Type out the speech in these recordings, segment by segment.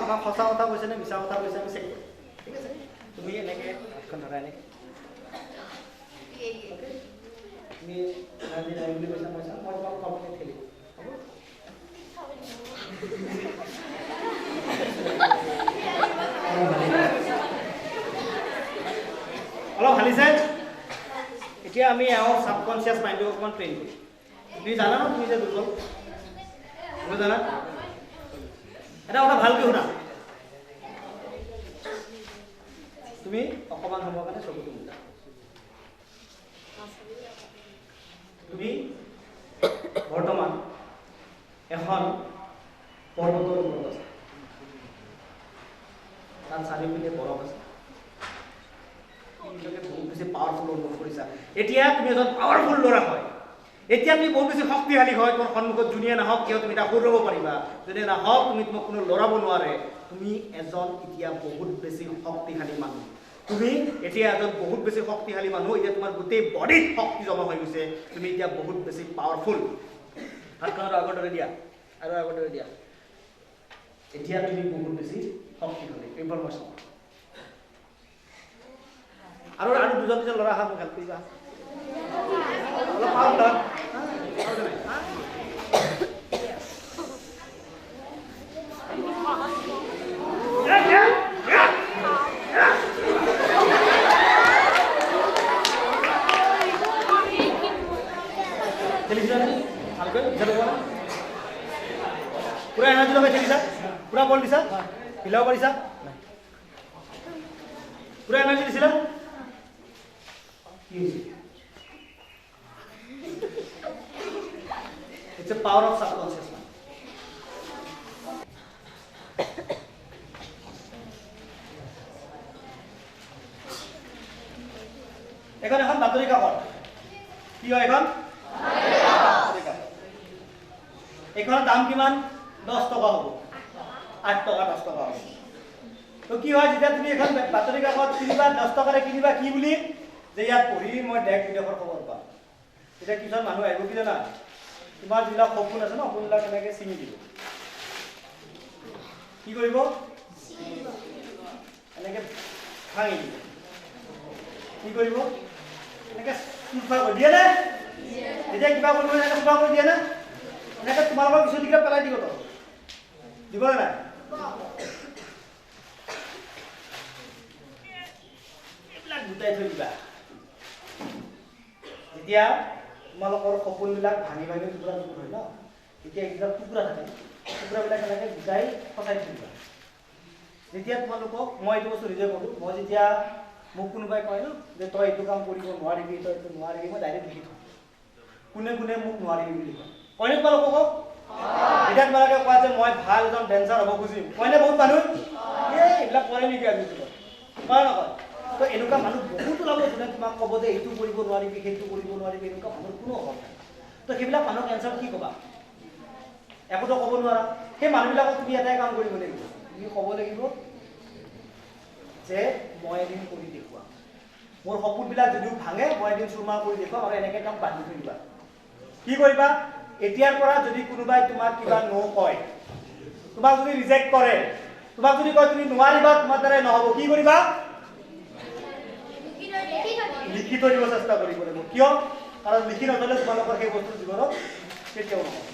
আমাক সঁচা কথা কৈছে নে মিছা কথা কৈছে আমি চেক কৰিম, ঠিক আছে? তুমি এনেকৈ হাতখন ধৰা এনেকৈ, অ'কে? তুমি এনাৰ্জি নাই বুলি কৈছা, মই চাম, মই তোমাক কমকৈ ঠেলিম, হ'ব? অলপ হালিছে। এতিয়া আমি এওঁৰ ছাবকনচিয়াছ মাইণ্ডক অকণমান ট্ৰেইন কৰিম। তুমি জানা ন তুমি যে দুৰ্বল, তুমি জানা? এটা কথা ভালকৈ শুনা, তুমি অকণমান সময়ৰ কাৰণে চকুটো মুদা। তুমি বৰ্তমান এখন পৰ্বতৰ ওপৰত আছা, তাত চাৰিওপিনে বৰফ আছে, নিজকে বহুত বেছি পাৱাৰফুল অনুভৱ কৰিছা। এতিয়া তুমি এজন পাৱাৰফুল ল'ৰা হয়, এতিয়া তুমি বহুত বেছি শক্তিশালী হয়, তোমাৰ সন্মুখত যোনে নাহক কিয় তুমি তাক সৰুব পাৰিবা, যোনে নাহক তুমি তোমাক কোনো লৰাব নোৱাৰে। তুমি এজন এতিয়া বহুত বেছি শক্তিশালী মানুহ, তুমি এতিয়া এজন বহুত বেছি শক্তিশালী মানুহ, এতিয়া তোমাৰ গোটেই বডিত শক্তি জমা হৈ গৈছে, তুমি এতিয়া বহুত বেছি পাৱাৰফুল। হাতখন আৰু আগৰ দৰে দিয়া, আৰু আগৰ দৰে দিয়া। এতিয়া তুমি বহুত বেছি শক্তিশালী। এইবাৰ মই চাওঁ আৰু আৰু দুজন দুজন ল'ৰা আহা, মোক হেল্প কৰিবা অলপ। পাৱাৰ খেলিছিলা ভালকৈ, পুৰা এনাৰ্জি লগাই খেলিছা, পুৰা বল দিছা, হিলাব পাৰিছা, পুৰা এনাৰ্জি দিছিলা। কি হৈছে? It's a power of subconscious mind. এখন এখন বাতৰি কাকত। কি হয় এখন? এইখনৰ দাম কিমান? 10 টকা হ'ব, 8 টকা 10 টকা হ'ব। তো কি হয়, যেতিয়া তুমি এখন বাতৰি কাকত কিনিবা, 10 টকাৰে কিনিবা, কি বুলি? যে ইয়াত পঢ়ি মই দেশ বিদেশৰ খবৰ পাম। তেতিয়া কিছুমান মানুহ আহিব, কি জানা, তোমাৰ যিবিলাক সপোন আছে ন, সপোনবিলাক এনেকৈ ছিঙি দিব। কি কৰিব? এনেকৈ ভাঙি দিব। কি কৰিব? এনেকৈ চুৰফা কৰি দিয়ে নে? তেতিয়া কিবা কৰিব, এনেকৈ চুৰফা কৰি দিয়ে নে? এনেকৈ তোমালোকৰ কিছু দিলে পেলাই দিব, তো দিব নে নাই? এইবিলাক গোটাই থৈ দিবা। যেতিয়া তোমালোকৰ সপোনবিলাক ভাঙি ভাঙি টুকুৰা টুকুৰ হয় ন, তেতিয়া এইবিলাক টুকুৰা থাকে, টুকুৰাবিলাক এনেকৈ গোটাই সঁচাই থৈ দিবা। যেতিয়া তোমালোকক, মই এইটো বস্তু নিজে কৰোঁ, মই যেতিয়া মোক কোনোবাই কয় ন যে তই এইটো কাম কৰিব নোৱাৰিবি, তই এইটো নোৱাৰিবি, মই ডাইৰেক্ট লিখি থওঁ। কোনে কোনে মোক নোৱাৰিবি বুলি কয়? কয়নে তোমালোকক? এতিয়া তোমালোকে কোৱা যে মই ভাল এজন ডেন্সাৰ হ'ব খুজিম, কয়নে বহুত মানুহ? এই এইবিলাক কৰে নেকি আজি যুগত? কয় নকয়? তো এনেকুৱা মানুহ বহুত ওলাব যোনে তোমাক ক'ব যে এইটো কৰিব নোৱাৰিবি, সেইটো কৰিব নোৱাৰিবি। এনেকুৱা মানুহৰ কোনো অভাৱ নাই। তো সেইবিলাক মানুহক এনচাৰ কি ক'বা? একোতো ক'ব নোৱাৰা। সেই মানুহবিলাকক তুমি এটাই কাম কৰিব লাগিব, তুমি ক'ব লাগিব যে মই এদিন কৰি দেখুৱাম, মোৰ সপোনবিলাক যদিও ভাঙে মই এদিন চুৰমাৰ কৰি দেখুৱাম, আৰু এনেকৈ কাম বান্ধি থৈ দিবা। কি কৰিবা? এতিয়াৰ পৰা যদি কোনোবাই তোমাক কিবা ন কয়, তোমাক যদি ৰিজেক্ট কৰে, তোমাক যদি কয় তুমি নোৱাৰিবা, তোমাৰ দ্বাৰাই নহ'ব, কি কৰিবা? লিখি থৈ দিব চেষ্টা কৰিব লাগিব। কিয়? কাৰণ লিখি নথলে তোমালোকৰ সেই বস্তু জীৱনত কেতিয়াও নহ'ব।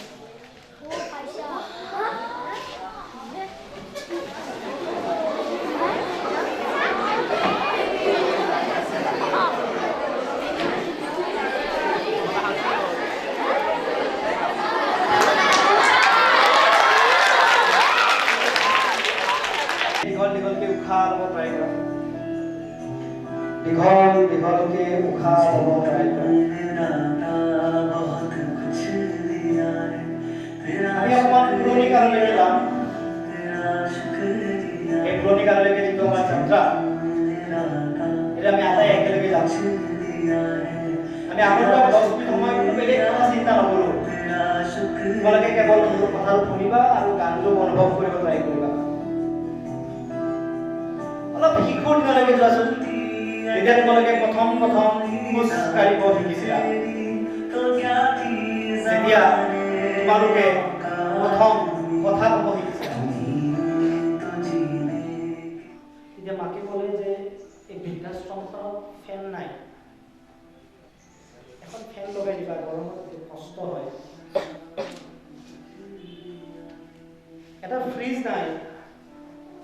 দীঘল দীঘলকে উশাহ ল'ব ট্ৰাই কৰা, দীঘল দীঘলকে উশাহ ল'ব ট্ৰাই কৰা। আমি অকণমান পুৰণি কাললৈকে যাম। এই পুৰণি কাললৈকে যিটো আমাৰ যাত্ৰা, সেইটো আমি আটাই একেলগে যাম। আমি আগন্তুক 10 মিনিট সময় কোনো বেলেগ কথা চিন্তা নকৰোঁ। তোমালোকে কেৱল মোৰ কথাটো শুনিবা আৰু গানটো অনুভৱ কৰিব ট্ৰাই কৰিবা। অলপ শিশুৰ দিনলৈকে যোৱাচোন, যেতিয়া তোমালোকে প্ৰথম প্ৰথম খোজ কাঢ়িব শিকিছিলা, যেতিয়া তোমালোকে প্ৰথম কথা ক'ব শিকিছিলা। ফ্ৰিজ নাই,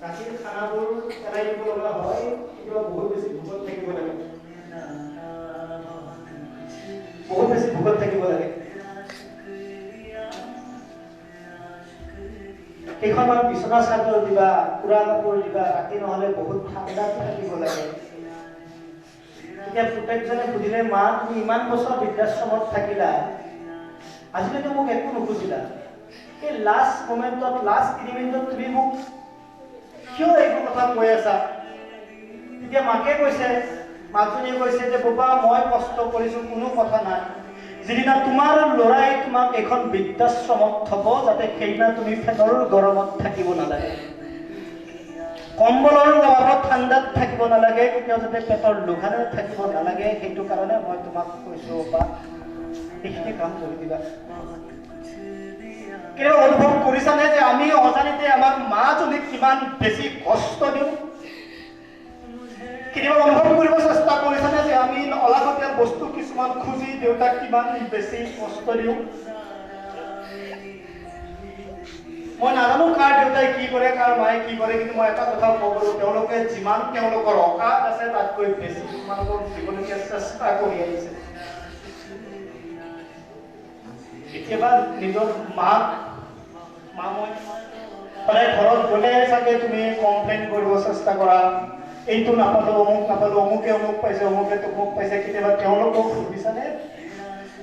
ৰাতিৰ খানাবোৰ পেলাই দিব লগা হয়, কেতিয়াবা বহুত বেছি ভোকত থাকিব লাগে, বহুত বেছি ভোকত থাকিব লাগে। কেইখনমান বিচনা চাদৰ দিবা, কুৰা কাপোৰ দিবা, ৰাতি নহ'লে বহুত ঠাণ্ডাত থাকিব লাগে। তেতিয়া পুতেকজনে সুধিলে, মা তুমি ইমান বছৰ বৃদ্ধাশ্ৰমত থাকিলা, আজিলৈকে মোক একো নুখুজিলা, এই লাষ্ট মমেণ্টত, লাষ্ট 3 মিনিটত তুমি মোক কিয় এইবোৰ কথা কৈ আছা? তেতিয়া মাকে কৈছে, মাকজনীয়ে কৈছে যে বাবা মই কষ্ট কৰিছোঁ, কোনো কথা নাই, যিদিনা তোমাৰ ল'ৰাই তোমাক এখন বৃদ্ধাশ্ৰমত থ'ব, যাতে সেইদিনা তুমি ফেনৰ গৰমত থাকিব নালাগে, কম্বলৰ অভাৱত ঠাণ্ডাত থাকিব নালাগে, কেতিয়াও যাতে পেটৰ লুঘানে থাকিব নালাগে, সেইটো কাৰণে মই তোমাক কৈছোঁ বা এইখিনি কাম কৰি দিবা। কেতিয়াবা অনুভৱ কৰিছানে যে আমি অজানিতে আমাৰ মাজনীক কিমান বেছি কষ্ট দিওঁ? কেতিয়াবা অনুভৱ কৰিব চেষ্টা কৰিছানে যে আমি অলাগতিয়াল বস্তু কিছুমান খুজি দেউতাক কিমান বেছি কষ্ট দিওঁ? মই নাজানো কাৰ দেউতাই কি কৰে, কাৰ মায়ে কি কৰে, কিন্তু মই এটা কথা ক'ব পাৰোঁ, তেওঁলোকে যিমান তেওঁলোকৰ অকাত আছে তাতকৈ বেছি তোমালোকক দিবলগীয়া চেষ্টা কৰি আহিছে। কেতিয়াবা নিজৰ মাক, মা মই সদায় ঘৰত গ'লে চাগে তুমি কমপ্লেইন কৰিব চেষ্টা কৰা, এইটো নাপালো, অমুক নাপালো, অমুকে অমুক পাইছে, অমুকে তমুক পাইছে। কেতিয়াবা তেওঁলোকক সুধিছানে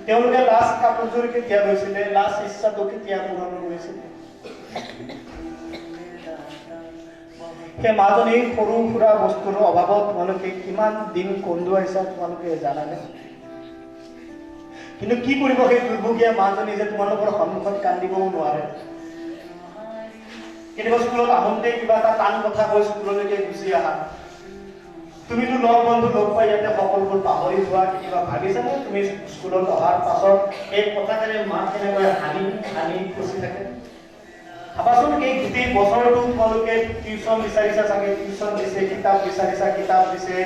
তেওঁলোকে লাষ্ট কাপোৰযোৰ কেতিয়া লৈছিলে, লাষ্ট ইচ্ছাটো কেতিয়া পূৰণ কৰিছিলে? সেই মাজনী সৰু সুৰা বস্তুৰ অভাৱত তোমালোকে কিমান দিন কন্দুৱাইছা তোমালোকে জানানে? কিন্তু কি কৰিব সেই দুৰ্ভগীয়া মাজনী যে তোমালোকৰ সন্মুখত কান্দিবও নোৱাৰে। কেতিয়াবা স্কুলত আহোঁতে কিবা এটা টান কথা কৈ স্কুললৈকে গুচি আহা, তুমিতো লগ বন্ধু লগ পাই ইয়াতে সকলোবোৰ পাহৰি যোৱা। কেতিয়াবা ভাবিছানে তুমি স্কুলত অহাৰ পাছত এই কথাখিনি মাক কেনেকৈ হানি হানি খুচি থাকে? ভাবাচোন, এই গোটেই বছৰটো তোমালোকে টিউচন বিচাৰিছা চাগে, টিউচন দিছে, কিতাপ বিচাৰিছা, কিতাপ দিছে,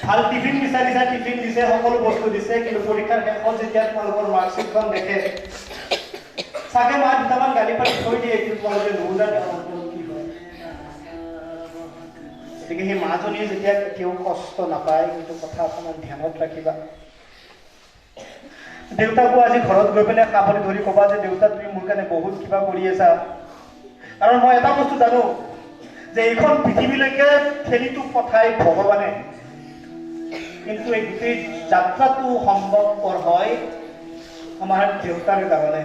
ভাল টিফিন বিচাৰিছা, টিফিন দিছে, সকলো বস্তু দিছে, কিন্তু পৰীক্ষাৰ শেষত যেতিয়া তোমালোকৰ মাৰ্কশ্বিটখন দেখে চাগে মা দুটামান গালি পাৰি থৈ দিয়ে, কিন্তু তোমালোকে নুবুজা তেওঁলোকৰ কি হয়। গতিকে সেই মাজনীয়ে যেতিয়া কেতিয়াও কষ্ট নাপায়, সেইটো কথা অকণমান ধ্যানত ৰাখিবা। দেউতাকো আজি ঘৰত গৈ পেলাই সাৱটি ধৰি ক'বা যে দেউতা তুমি মোৰ কাৰণে বহুত কিবা কৰি আছা, কাৰণ মই এটা বস্তু জানো যে এইখন পৃথিৱীলৈকে ঠেলিটো পঠাই ভগৱানে, কিন্তু এই গোটেই যাত্ৰাটো সম্ভৱপৰ হয় আমাৰ দেউতাৰ কাৰণে।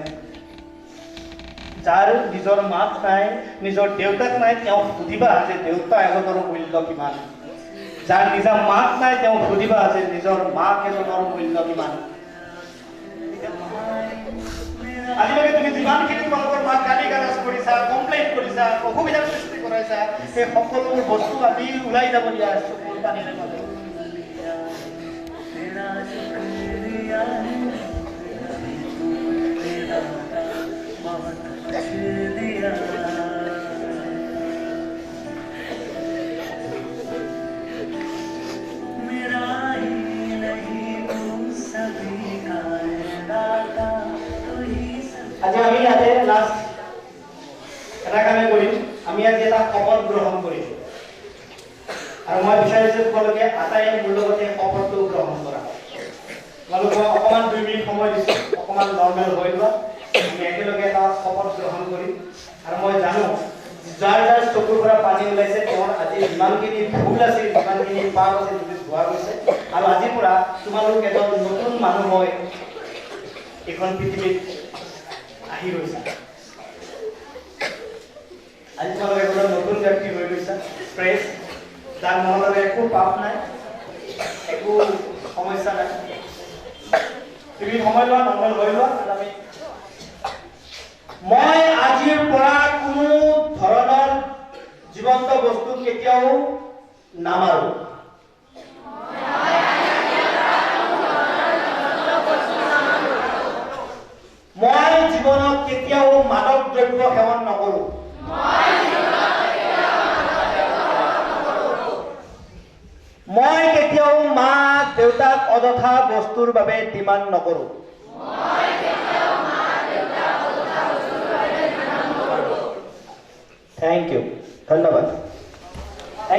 যাৰ নিজৰ মাক নাই, নিজৰ দেউতাক নাই, তেওঁক সুধিবা যে দেউতা এজনৰ মূল্য কিমান। যাৰ নিজৰ মাক নাই, তেওঁক সুধিবা যে নিজৰ মাক এজনৰ মূল্য কিমান। আজিলৈকে তুমি যিমানখিনি তোমালোকৰ মাক গালি গালাজ কৰিছা, কমপ্লেইন কৰিছা, অসুবিধাৰ সৃষ্টি কৰাইছা, সেই সকলোবোৰ বস্তু আজি ওলাই যাব দিয়া চকুৰ পানীৰে মাজত। আজি আমি ইয়াতে লাষ্ট এটা কামে কৰিম, আমি আজি এটা শপত গ্ৰহণ কৰিম, আৰু মই বিচাৰিছোঁ তোমালোকে আটাইয়ে মোৰ লগতে শপতটো গ্ৰহণ কৰা। তোমালোকক অকণমান 2 মিনিট সময় দিছোঁ, অকণমান নৰ্মেল হৈ লোৱা, আমি একেলগে এটা শপত গ্ৰহণ কৰিম। আৰু মই জানো যাৰ যাৰ চকুৰ পৰা পানী ওলাইছে তেওঁৰ আজি যিমানখিনি ভুল আছিল, যিমানখিনি পাপ আছিল সেইটো ধোৱা গৈছে, আৰু আজিৰ পৰা তোমালোক এজন নতুন মানুহ হৈ এইখন পৃথিৱীত আহি গৈছা। আজি তোমালোক এজন নতুন ব্যক্তি হৈ গৈছা, ফ্ৰেছ, যাৰ মনত একো পাপ নাই, একো সমস্যা নাই। তুমি সময় লোৱা, নৰ্মেল হৈ লোৱা। আমি মই আজিৰ পৰা কোনো ধৰণৰ জীৱন্ত বস্তু কেতিয়াও নামাৰো। মই জীৱনত কেতিয়াও মাদক দ্ৰব্য সেৱন নকৰো। মই কেতিয়াও মা দেউতাক অযথা বস্তুৰ বাবে ডিমাণ্ড নকৰো। Thank you, ধন্যবাদ।